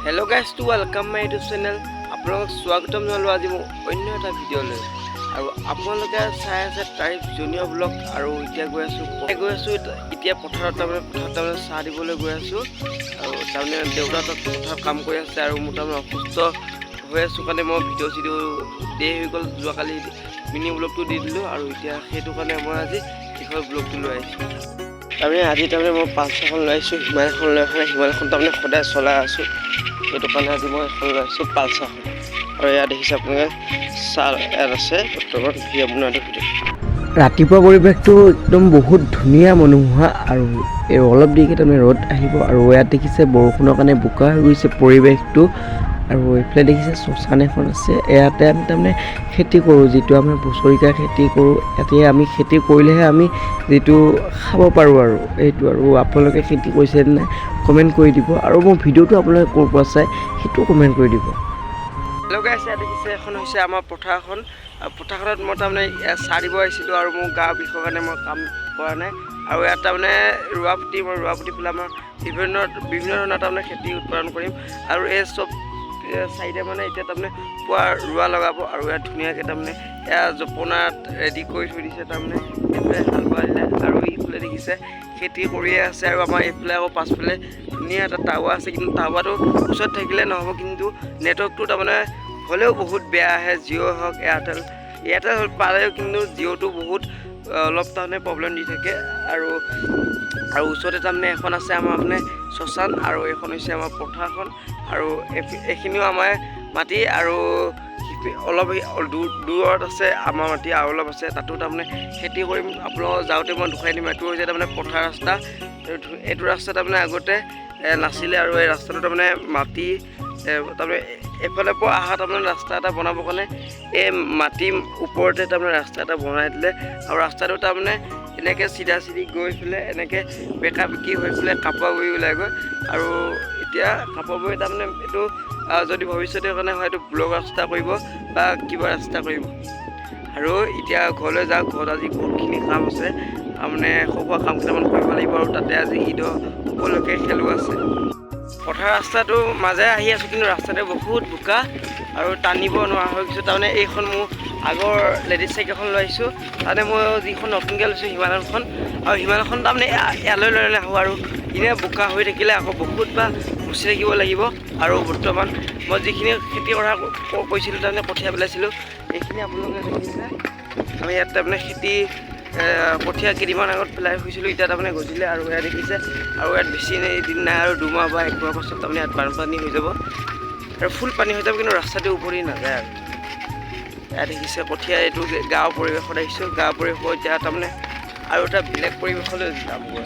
Hello guys, to welcome my YouTube channel. আপোনালোকক স্বাগতম জনালোঁ আজি মোৰ অন্য এটা ভিডিঅ'লৈ। আৰু আপোনালোকে চাই আছে তাৰিফ জুনিয়ৰ ব্লগ। আৰু এতিয়া গৈ আছোঁ এতিয়া পথাৰত, তাৰমানে পথাৰত তাৰমানে চাহ দিবলৈ গৈ আছোঁ। আৰু তাৰমানে দেউতা তাত পথাৰত কাম কৰি আছে আৰু মোৰ তাৰমানে অসুস্থ হৈ আছোঁ কাৰণে মই ভিডিঅ' চিডিঅ' দেৰি হৈ গ'ল। যোৱাকালি মিনি ব্লগটো দি দিলোঁ আৰু এতিয়া সেইটো কাৰণে মই আজি দীঘল ব্লগটো লৈ আহিছোঁ। তাৰমানে আজি তাৰমানে মই পালচাৰখন লৈ আহিছোঁ, হিমালয়খন লৈ অহা নাই। হিমালয়খন তাৰমানে সদায় চলাই আছোঁ, সেইটো কাৰণে আজি মই এখন লৈ আহিছোঁ পালচাৰখন। আৰু ইয়াত দেখিছে আপোনালোকে, চাহ ইয়াত আছে বৰ্তমান ভিডিঅ' বনোৱাটো ভিডিঅ'। ৰাতিপুৱা পৰিৱেশটো একদম বহুত ধুনীয়া, মনোমোহা। আৰু এই অলপ দেৰিকৈ তাৰমানে ৰ'দ আহিব। আৰু ইয়াত দেখিছে, বৰষুণৰ কাৰণে বোকা হৈ গৈছে পৰিৱেশটো। আৰু এইফালে দেখিছে, শ্মশান এখন আছে। ইয়াতে আমি তাৰমানে খেতি কৰোঁ, যিটো আমি বছৰেকীয়া খেতি কৰোঁ। ইয়াতে আমি খেতি কৰিলেহে আমি যিটো খাব পাৰোঁ। আৰু এইটো আৰু আপোনালোকে খেতি কৰিছে নাই, কমেণ্ট কৰি দিব। আৰু মোৰ ভিডিঅ'টো আপোনালোকে ক'ৰ পৰা চাই, সেইটো কমেণ্ট কৰি দিব। হেল্ল' গাইছ, ইয়াত দেখিছে, এখন হৈছে আমাৰ পথাৰখন। আৰু পথাৰখনত মই তাৰমানে ইয়াত চাহ দিব আহিছিলোঁ আৰু মোৰ গা বিষৰ কাৰণে মই কাম কৰা নাই। আৰু ইয়াত তাৰমানে ৰোৱা পুতি, মই ৰোৱা পুতি পেলাই আমাৰ বিভিন্ন বিভিন্ন ধৰণৰ তাৰমানে খেতি উৎপাদন কৰিম। আৰু এই চব চাইডে মানে এতিয়া তাৰমানে পুৱা ৰোৱা লগাব। আৰু ইয়াত ধুনীয়াকৈ তাৰমানে এয়া জপনাত ৰেডি কৰি থৈ দিছে। তাৰমানে এইফালে হাল বোৱাই দিলে আৰু ইফালে দেখিছে, খেতি কৰিয়ে আছে। আৰু আমাৰ এইফালে আকৌ পাছফালে ধুনীয়া এটা টাৱাৰ আছে, কিন্তু টাৱাৰটো ওচৰত থাকিলে নহ'ব, কিন্তু নেটৱৰ্কটো তাৰমানে হ'লেও বহুত বেয়া আহে। জিঅ' হওক, এয়াৰটেল, এয়াৰটেল পালেও কিন্তু জিঅ'টো বহুত অলপ তাৰমানে প্ৰব্লেম দি থাকে। আৰু আৰু ওচৰতে তাৰমানে এখন আছে আমাৰ মানে শ্মশান। আৰু এইখন হৈছে আমাৰ পথাৰখন। আৰু এইখিনিও আমাৰ মাটি। আৰু অলপ দূৰ দূৰত আছে আমাৰ মাটি আৰু অলপ আছে, তাতো তাৰমানে খেতি কৰিম। আপোনালোকক যাওঁতে মই দেখুৱাই দিম। এইটো হৈছে তাৰমানে পথাৰ ৰাস্তা। এইটো ৰাস্তা তাৰমানে আগতে নাছিলে। আৰু এই ৰাস্তাটো তাৰমানে মাটি তাৰমানে এইফালৰ পৰা অহা তাৰমানে ৰাস্তা এটা বনাবৰ কাৰণে এই মাটিৰ ওপৰতে তাৰমানে ৰাস্তা এটা বনাই দিলে। আৰু ৰাস্তাটো তাৰমানে এনেকৈ চিধা চিধি গৈ পেলাই এনেকৈ বেকা বেকি হৈ পেলাই কাপোৱাগুৰি ওলাই গৈ। আৰু এতিয়া কাপোৱাগুৰি তাৰমানে এইটো যদি ভৱিষ্যতৰ কাৰণে হয়, এইটো ব্লক ৰাস্তা কৰিব বা কিবা ৰাস্তা কৰিব। আৰু এতিয়া ঘৰলৈ যাওঁ। ঘৰত আজি বহুতখিনি কাম আছে, তাৰমানে সৰু সুৰা কাম কেইটামান কৰিব লাগিব। আৰু তাতে আজি ঈদৰ উপলক্ষে খেলো আছে। পথাৰ ৰাস্তাটো মাজেৰে আহি আছোঁ, কিন্তু ৰাস্তাটো বহুত বোকা আৰু টানিব নোৱাৰা হৈ গৈছোঁ। তাৰমানে এইখন মোৰ আগৰ লেডিজ চাইকেলখন লৈ আহিছোঁ। তাৰমানে মই যিখন নতুনকৈ লৈছোঁ হিমালয়নখন, আৰু হিমালয়খন তাৰমানে ইয়ালৈ লৈ নাহোঁ। আৰু এনেই বোকা হৈ থাকিলে আকৌ বহুত বা মুচি থাকিব লাগিব। আৰু বৰ্তমান মই যিখিনি খেতি কৰা কৰিছিলোঁ, তাৰমানে কঠীয়া পেলাইছিলোঁ, এইখিনি আপোনালোকে দেখিছে। আমি ইয়াত তাৰমানে খেতি কঠীয়া কেইদিনমান আগত পেলাই থৈছিলোঁ, এতিয়া তাৰমানে গজিলে। আৰু ইয়াত দেখিছে, আৰু ইয়াত বেছি দিন নাই আৰু 2 মাহ বা এক মাহ পাছত তাৰমানে ইয়াত বানপানী হৈ যাব আৰু ফুল পানী হৈ যাব, কিন্তু ৰাস্তাটো ওপৰি নাযায়। আৰু ইয়াত দেখিছে কঠীয়া। এইটো গাঁৱৰ পৰিৱেশত আহিছোঁ। গাঁৱৰ পৰিৱেশত এতিয়া তাৰমানে আৰু এটা বেলেগ পৰিৱেশলৈ যামগৈ।